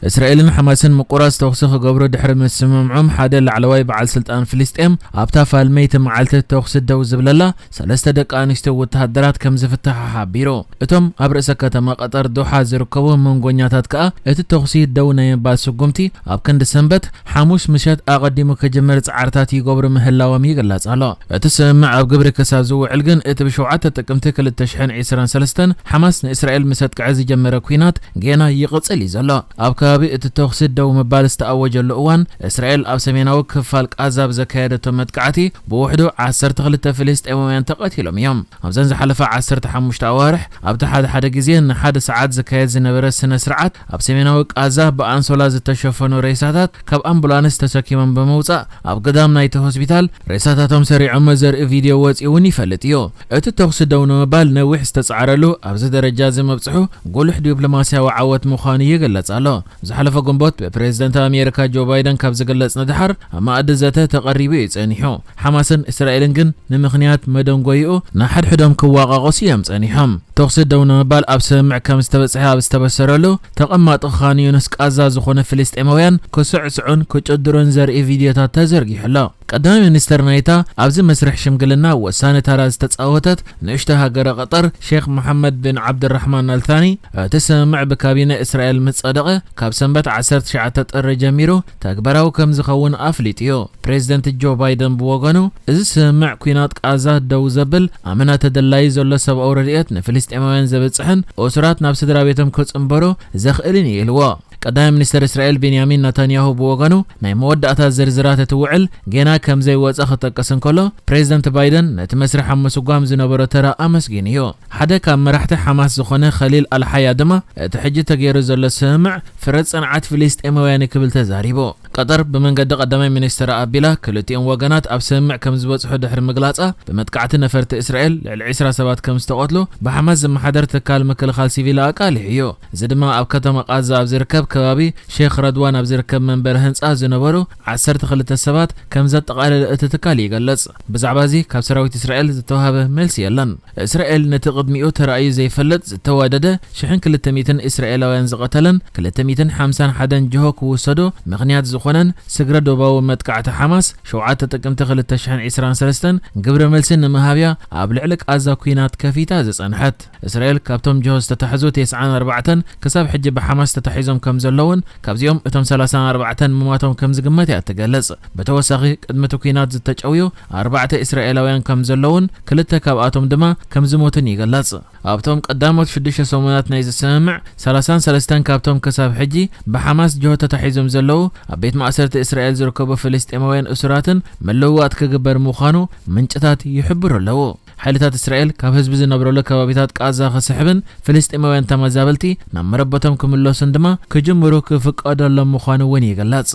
እስራኤልን ሓማስን ምቁራጽ ተኹሲ ክገብሩ ድሕሪ ምስምምዖም፣ ሓደ ላዕለዋይ በዓል ስልጣን ፍልስጤም ኣብታ ፋልመይቲ መዓልቲ ተኹሲ ደው ዝብለላ ሰለስተ ደቂ ኣንስትዮ ወተሃደራት ከም ዝፍትሓ ሓቢሩ። እቶም ኣብ ርእሰ ከተማ ቀጠር ዶሓ ዝርከቡ መንጎኛታት ከኣ እቲ ተኹሲ ደው ናይ ምባል ስጉምቲ ኣብ ክንዲ ሰንበት ሓሙስ ምሸት ኣቐዲሙ ክጅምር ጻዕርታት ይገብሩ ምህላዎም ይግለጽ ኣሎ። እቲ ስምምዕ ኣብ ግብሪ ክሳብ ዝውዕል ግን እቲ ብሸውዓተ ጥቅምቲ ክልተ ሽሕን ዕስራን ሰለስተን ሓማስ ንእስራኤል ምስ ኣጥቅዐ ዝጀመረ ኲናት ጌና ይቕጽል እዩ ዘሎ። ኣብ ከባቢ እቲ ተኹሲ ደው ምባል ዝተኣወጀሉ እዋን እስራኤል ኣብ ሰሜናዊ ክፋል ቃዛ ብዘካየደቶ መጥቃዕቲ ብውሕዱ ዓሰርተ ክልተ ፍልስጤማውያን ተቐቲሎም እዮም። ኣብዘን ዝሓለፋ ዓሰርተ ሓሙሽተ ኣዋርሕ ኣብቲ ሓደ ሓደ ግዜ ንሓደ ሰዓት ዝካየድ ዝነበረ ስነ ስርዓት ኣብ ሰሜናዊ ቃዛ ብኣንሶላ ዝተሸፈኑ ሬሳታት ካብ ኣምቡላንስ ተሰኪሞም ብምውጻእ ኣብ ግዳም ናይቲ ሆስፒታል ሬሳታቶም ሰሪዖሞ ዘርኢ ቪድዮ ወጺኡ እውን ይፈልጥ እዩ። እቲ ተኹሲ ደው ንምባል ነዊሕ ዝተጻዕረሉ ኣብዚ ደረጃ እዚ ምብጽሑ ጉሉሕ ዲፕሎማስያዊ ዓወት ምዃኑ ይግለጽ ኣሎ። ዝሓለፈ ግንቦት ብፕሬዝደንት ኣሜሪካ ጆ ባይደን ካብ ዝግለጽ ንድሓር ኣብ ማእዲ ዘተ ተቐሪቡ እዩ ጸኒሑ። ሓማስን እስራኤልን ግን ንምኽንያት መደንጎይኡ ንሓድሕዶም ክዋቃቆሱ እዮም ጸኒሖም። ተኹሲ ደው ንምባል ኣብ ስምምዕ ከም ዝተበጽሐ ኣብ ዝተበሰረሉ፣ ተቐማጢ ካን ዩንስ ቃዛ ዝኾነ ፍልስጤማውያን ክስዕስዑን ክጭድሩን ዘርኢ ቪድዮታት ተዘርጊሑ ኣሎ። ቀዳማይ ሚኒስተር ናይታ ኣብዚ መስርሕ ሽምግልና ወሳኒ ተራ ዝተጻወተት ንእሽቶ ሃገረ ቀጠር ሼክ መሓመድ ቢን ዓብድራሕማን ኣልታኒ፣ እቲ ስምምዕ ብካቢነ እስራኤል ምስ ጸደቐ፣ ካብ ሰንበት ዓሰርተ ትሽዓተ ጥሪ ጀሚሩ ተግባራዊ ከም ዝኸውን ኣፍሊጡ እዩ። ፕሬዝደንት ጆ ባይደን ብወገኑ፣ እዚ ስምምዕ ኲናት ቃዛ ደው ዘብል፣ ኣመና ተደላዪ ዘሎ ሰብኣዊ ረድኤት ንፍልስጤማውያን ዘብጽሕን እሱራት ናብ ስድራ ቤቶም ክጽንበሩ ዘኽእልን እዩ ኢልዎ። ቀዳማይ ሚኒስተር እስራኤል ቤንያሚን ናታንያሁ ብወገኑ፣ ናይ መወዳእታ ዝርዝራት እቲ ውዕል ጌና ከም ዘይወጸ ክጠቅስ እንከሎ፣ ፕሬዝደንት ባይደን ነቲ መስርሕ ኣብ ምስጓም ዝነበሮ ተራ ኣመስጊኑ እዩ። ሓደ ካብ መራሕቲ ሓማስ ዝኾነ ኸሊል ኣልሓያ ድማ፣ እቲ ሕጂ ተገይሩ ዘሎ ስምምዕ ፍረ ጽንዓት ፍልስጤማውያን እዩ ክብል ተዛሪቡ። ቀጠር ብመንገዲ ቀዳማይ ሚኒስትር ኣቢላ ክልቲኦም ወገናት ኣብ ስምምዕ ከም ዝበጽሑ ድሕሪ ምግላጻ፣ ብመጥቃዕቲ ነፈርቲ እስራኤል ልዕሊ ዕስራ ሰባት ከም ዝተቐትሉ ብሓማስ ዝመሓደር ትካል ምክልኻል ሲቪል ኣቃሊሑ እዩ። እዚ ድማ ኣብ ከተማ ቃዛ ኣብ ዝርከብ ከባቢ ሼክ ረድዋን ኣብ ዝርከብ መንበሪ ህንጻ ዝነበሩ ዓሰርተ ክልተ ሰባት ከም ዘጠቓለለ እቲ ትካል ይገልጽ። ብዛዕባ እዚ ካብ ሰራዊት እስራኤል ዝተዋህበ መልሲ የለን። እስራኤል ነቲ ቅድሚኡ ተራእዩ ዘይፈልጥ ዝተዋደደ ሽሕን ክልተ ሚእትን እስራኤላውያን ዝቐተለን ክልተ ሚእትን ሓምሳን ሓደን ጅሆ ክውሰዶ ምኽንያት ዝኾነን ስግረ ዶባዊ መጥቃዕቲ ሓማስ ሸውዓተ ጥቅምቲ ክልተ ሽሕን ዕስራን ሰለስተን ግብረ መልሲ ንምሃብያ ኣብ ልዕሊ ቃዛ ኲናት ከፊታ ዝጸንሐት። እስራኤል ካብቶም ጅሆ ዝተታሕዙ ተስዓን ኣርባዕተን ክሳብ ሕጂ ብሓማስ ተታሒዞም ከም ዘለውን ካብዚኦም እቶም ሰላሳን ኣርባዕተን ምማቶም ከም ዝግመት እያ ትገልጽ። ብተወሳኺ ቅድሚ እቲ ኲናት ዝተጨውዩ ኣርባዕተ እስራኤላውያን ከም ዘለውን ክልተ ካብኣቶም ድማ ከም ዝሞቱን ይግለጽ። ኣብቶም ቀዳሞት ሽዱሽተ ሰሙናት ናይ ዝስምምዕ ሰላሳን ሰለስተን ካብቶም ክሳብ ሕጂ ብሓማስ ጅሆ ተታሒዞም ዘለዉ ኣብ ቤት ማእሰርቲ እስራኤል ዝርከቡ ፍልስጤማውያን እሱራትን ምልውዋጥ ክግበር ምዃኑ ምንጭታት ይሕብሩ ኣለዉ። ሓይልታት እስራኤል ካብ ህዝቢ ዝነብረሉ ከባቢታት ቃዛ ክስሕብን ፍልስጤማውያን ተመዛበልቲ ናብ መረበቶም ክምለሱን ድማ ክጅምሩ ክፍቀደሎም ምዃኑ እውን ይግለጽ።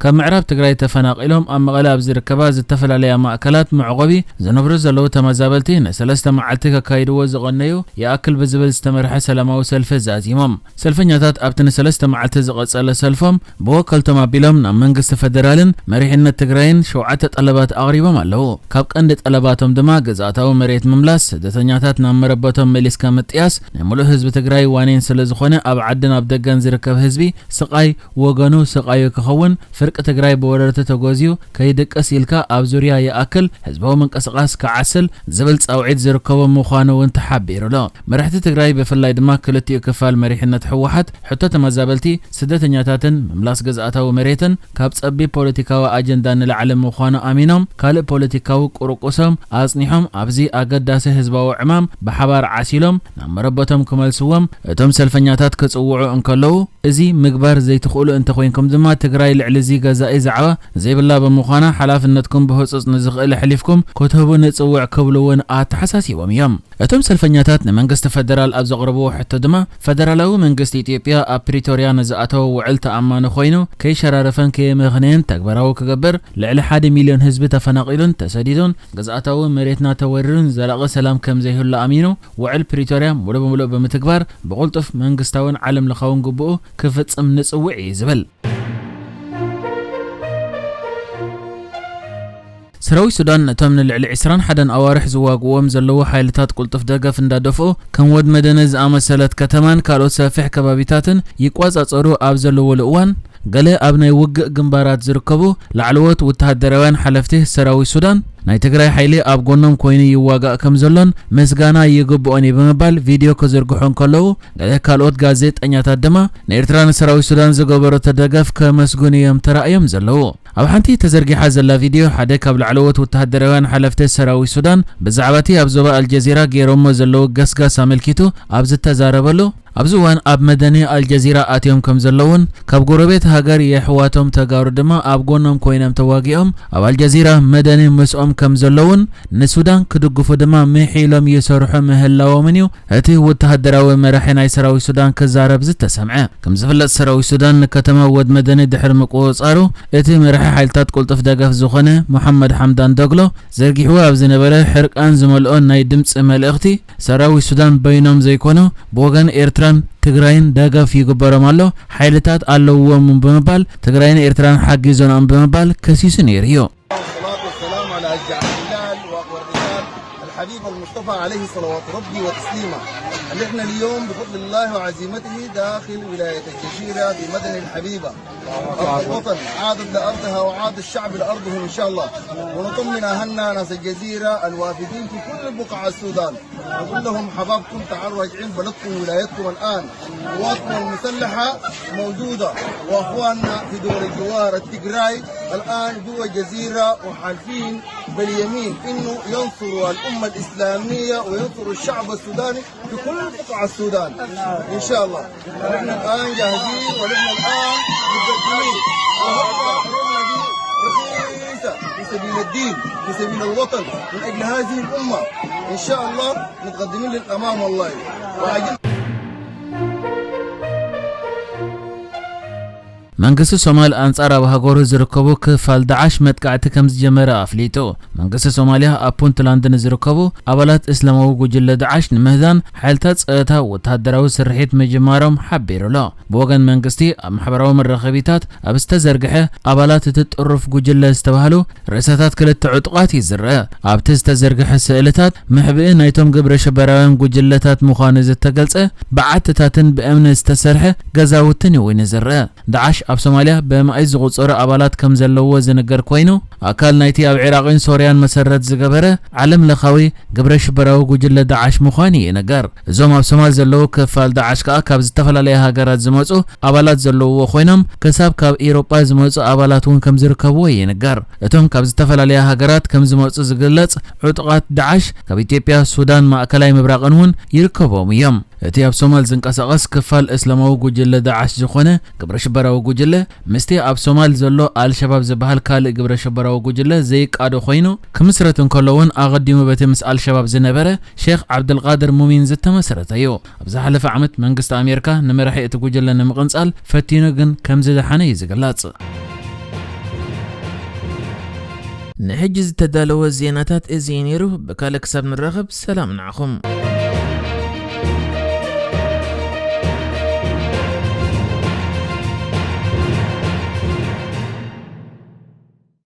ካብ ምዕራብ ትግራይ ተፈናቒሎም ኣብ መቐለ ኣብ ዝርከባ ዝተፈላለያ ማእከላት መዕቆቢ ዝነብሩ ዘለዉ ተመዛበልቲ ንሰለስተ መዓልቲ ከካይድዎ ዝቐነዩ ይኣክል ብዝብል ዝተመርሐ ሰላማዊ ሰልፊ ዛዚሞም። ሰልፈኛታት ኣብቲ ንሰለስተ መዓልቲ ዝቐጸለ ሰልፎም ብወከልቶም ኣቢሎም ናብ መንግስቲ ፈደራልን መሪሕነት ትግራይን ሸውዓተ ጠለባት ኣቕሪቦም ኣለዉ። ካብ ቀንዲ ጠለባቶም ድማ ግዝኣታዊ መሬት ምምላስ፣ ስደተኛታት ናብ መረበቶም መሊስካ ምጥያስ፣ ናይ ሙሉእ ህዝቢ ትግራይ ዋኒን ስለ ዝኾነ ኣብ ዓድን ኣብ ደገን ዝርከብ ህዝቢ ስቓይ ወገኑ ስቓዩ ክኸውን፣ ፍርቂ ትግራይ ብወረርቲ ተጎዝዩ ከይድቅስ ኢልካ ኣብ ዙርያ ይኣክል ህዝባዊ ምንቅስቓስ ክዓስል ዝብል ጻውዒት ዝርከቦ ምዃኑ እውን ተሓቢሩ ኣሎ። መራሕቲ ትግራይ ብፍላይ ድማ ክልቲኡ ክፋል መሪሕነት ህወሓት ሕቶ ተመዛበልቲ፣ ስደተኛታትን ምምላስ ግዝኣታዊ መሬትን ካብ ጸቢብ ፖለቲካዊ ኣጀንዳ ንላዕሊ ምዃኑ ኣሚኖም ካልእ ፖለቲካዊ ቁርቁሶም ኣጽኒሖም ኣብዚ ኣገዳሲ ህዝባዊ ዕማም ብሓባር ዓሲሎም ናብ መረበቶም ክመልስዎም እቶም ሰልፈኛታት ክጽውዑ እንከለዉ፣ እዚ ምግባር ዘይትኽእሉ እንተኾይንኩም ድማ ትግራይ ልዕሊ እዚ ገዛኢ ዛዕባ ዘይብላ ብምዃና ሓላፍነትኩም ብህጹጽ ንዝኽእል ኣሕሊፍኩም ክትህቡ ንጽውዕ ክብሉ እውን ኣተሓሳሲቦም እዮም። እቶም ሰልፈኛታት ንመንግስቲ ፈደራል ኣብ ዘቕረብዎ ሕቶ ድማ ፈደራላዊ መንግስቲ ኢትዮጵያ ኣብ ፕሪቶርያ ንዝኣተወ ውዕል ተኣማኒ ኮይኑ ከይሸራረፈን ከየመኽነየን ተግባራዊ ክገብር፣ ልዕሊ ሓደ ሚልዮን ህዝቢ ተፈናቒሉን ተሰዲዱን ግዝኣታዊ መሬትና ተወሪሩን ዘላቒ ሰላም ከም ዘይህሉ ኣሚኑ ውዕል ፕሪቶርያ ሙሉእ ብምሉእ ብምትግባር ብቕልጡፍ መንግስታውን ዓለም ለኻውን ግቡኡ ክፍጽም ንጽውዕ እዩ ዝብል። ሰራዊት ሱዳን ነቶም ንልዕሊ ዕስራን ሓደን ኣዋርሕ ዝዋግእዎም ዘለዉ ሓይልታት ቅልጡፍ ደገፍ እንዳደፍኡ፣ ከም ወድ መደነ ዝኣመሰለት ከተማን ካልኦት ሰፊሕ ከባቢታትን ይቆጻጸሩ ኣብ ዘለወሉ እዋን፣ ገለ ኣብ ናይ ውግእ ግንባራት ዝርከቡ ላዕለዎት ወተሃደራውያን ሓለፍቲ ሰራዊት ሱዳን፣ ናይ ትግራይ ሓይሊ ኣብ ጎኖም ኮይኑ ይዋጋእ ከም ዘሎን ምስጋና ይግብኦን እዩ ብምባል ቪድዮ ክዝርግሑ እንከለዉ፣ ገለ ካልኦት ጋዜጠኛታት ድማ ንኤርትራ ንሰራዊት ሱዳን ዝገበረቶ ደገፍ ከመስግኑ እዮም ተራእዮም ዘለዉ። ኣብ ሓንቲ ተዘርጊሓ ዘላ ቪድዮ፣ ሓደ ካብ ላዕለዎት ወተሃደራውያን ሓለፍቲ ሰራዊት ሱዳን ብዛዕባ እቲ ኣብ ዞባ ኣልጀዚራ ገይሮሞ ዘለዉ ገስጋስ ኣመልኪቱ ኣብ ዝተዛረበሉ፣ ኣብዚ እዋን ኣብ መደኒ ኣልጀዚራ ኣትዮም ከም ዘለዉን፣ ካብ ጎረቤት ሃገር የሕዋቶም ተጋሩ ድማ ኣብ ጎኖም ኮይኖም ተዋጊኦም ኣብ ኣልጀዚራ መደኒ ምስኦም ከም ዘለዉን፣ ንሱዳን ክድግፉ ድማ ምሒሎም ይሰርሑ ምህላዎምን እዩ እቲ ወተሃደራዊ መራሒ ናይ ሰራዊት ሱዳን ክዛረብ ዝተሰምዐ። ከም ዝፍለጥ፣ ሰራዊት ሱዳን ንከተማ ወድ መደኒ ድሕሪ ምቁጽጻሩ፣ እቲ መራሒ ሓይልታት ቅልጡፍ ደገፍ ዝኾነ መሓመድ ሓምዳን ዶግሎ ዘርጊሕዎ ኣብ ዝነበረ ሕርቃን ዝመልኦ ናይ ድምጺ መልእኽቲ፣ ሰራዊት ሱዳን በይኖም ዘይኮኑ፣ ብወገን ኤርትራን ትግራይን ደገፍ ይግበሮም ኣሎ፣ ሓይልታት ኣለውዎም ብምባል፣ ትግራይን ኤርትራን ሓጊዞንኦም ብምባል ከሲሱ ነይሩ እዩ። والصلاة والسلام على أشجع الرجال وأقوى الرجال الحبيب المصطفى عليه صلوات ربي وتسليمه، اللي احنا اليوم بفضل الله وعزيمته داخل ولاية الجزيرة في مدن الحبيبة. أرض الوطن عادت لأرضها وعاد الشعب لأرضه إن شاء الله. ونطمن أهلنا ناس الجزيرة الوافدين في كل بقاع السودان، نقول لهم حبابكم تعالوا راجعين بلدكم ولايتكم الآن. قواتكم المسلحة موجودة، وأخواننا في دول الجوار التجراي الآن جوا الجزيرة وحالفين باليمين إنه ينصروا الأمة الإسلامية وينصروا الشعب السوداني في كل بقاع السودان إن شاء الله. ونحن الآن جاهزين، ونحن الآن مقدمين. وهذه رحلتنا دي رخيصة في سبيل الدين، في سبيل الوطن، من أجل هذه الأمة. إن شاء الله متقدمين للأمام والله. وعجبت መንግስቲ ሶማል ኣንጻር ኣብ ሃገሩ ዝርከቡ ክፋል ዳዓሽ መጥቃዕቲ ከም ዝጀመረ ኣፍሊጡ። መንግስቲ ሶማልያ ኣብ ፑንትላንድ ንዝርከቡ ኣባላት እስላማዊ ጉጅለ ዳዓሽ ንምህዳን ሓይልታት ጸጥታ ወተሃደራዊ ስርሒት ምጅማሮም ሓቢሩ ኣሎ። ብወገን መንግስቲ ኣብ ማሕበራዊ መራኸቢታት ኣብ ዝተዘርግሐ ኣባላት እቲ ጥሩፍ ጉጅለ ዝተባህሉ ርእሰታት ክልተ ዕጡቓት እዩ ዝረአ። ኣብቲ ዝተዘርግሐ ስእልታት መሕብኢ ናይቶም ግብረ ሽበራውያን ጉጅለታት ምዃኑ ዝተገልጸ በዓትታትን ብእምኒ ዝተሰርሐ ገዛውትን እዩ ኮይኑ ዝረአ። ዳዓሽ ኣብ ሶማልያ ብኣማኢት ዝቑጸሩ ኣባላት ከም ዘለዎ ዝንገር ኮይኑ፣ ኣካል ናይቲ ኣብ ዒራቕን ሶርያን መሰረት ዝገበረ ዓለም ለኻዊ ግብረ ሽበራዊ ጉጅለ ዳዓሽ ምዃኑ ይንገር። እዞም ኣብ ሶማል ዘለዉ ክፋል ዳዓሽ ከኣ ካብ ዝተፈላለያ ሃገራት ዝመጹ ኣባላት ዘለውዎ ኮይኖም፣ ክሳብ ካብ ኤውሮጳ ዝመጹ ኣባላት እውን ከም ዝርከብዎ ይንገር። እቶም ካብ ዝተፈላለያ ሃገራት ከም ዝመጹ ዝግለጽ ዕጡቓት ዳዓሽ ካብ ኢትዮጵያ፣ ሱዳን፣ ማእከላይ ምብራቕን እውን ይርከቦም እዮም። እቲ ኣብ ሶማል ዝንቀሳቐስ ክፋል እስላማዊ ጉጅለ ዳዓሽ ዝኾነ ግብረ ሽበራዊ ጉጅለ፣ ምስቲ ኣብ ሶማል ዘሎ ኣልሸባብ ዝበሃል ካልእ ግብረ ሽበራዊ ጉጅለ ዘይቃዶ ኮይኑ፣ ክምስረት እንከሎ እውን ኣቐዲሙ በቲ ምስ ኣልሸባብ ዝነበረ ሼኽ ዓብደልቃድር ሙሚን ዝተመሰረተ እዩ። ኣብ ዝሓለፈ ዓመት መንግስቲ ኣሜሪካ ንመራሒ እቲ ጉጅለ ንምቕንጻል ፈቲኑ፣ ግን ከም ዝደሓነ እዩ ዝግለጽ። ንሕጂ ዝተዳለወ ዜናታት እዚ እዩ ነይሩ። ብካልእ ክሳብ ንራኸብ፣ ሰላም ንዓኹም።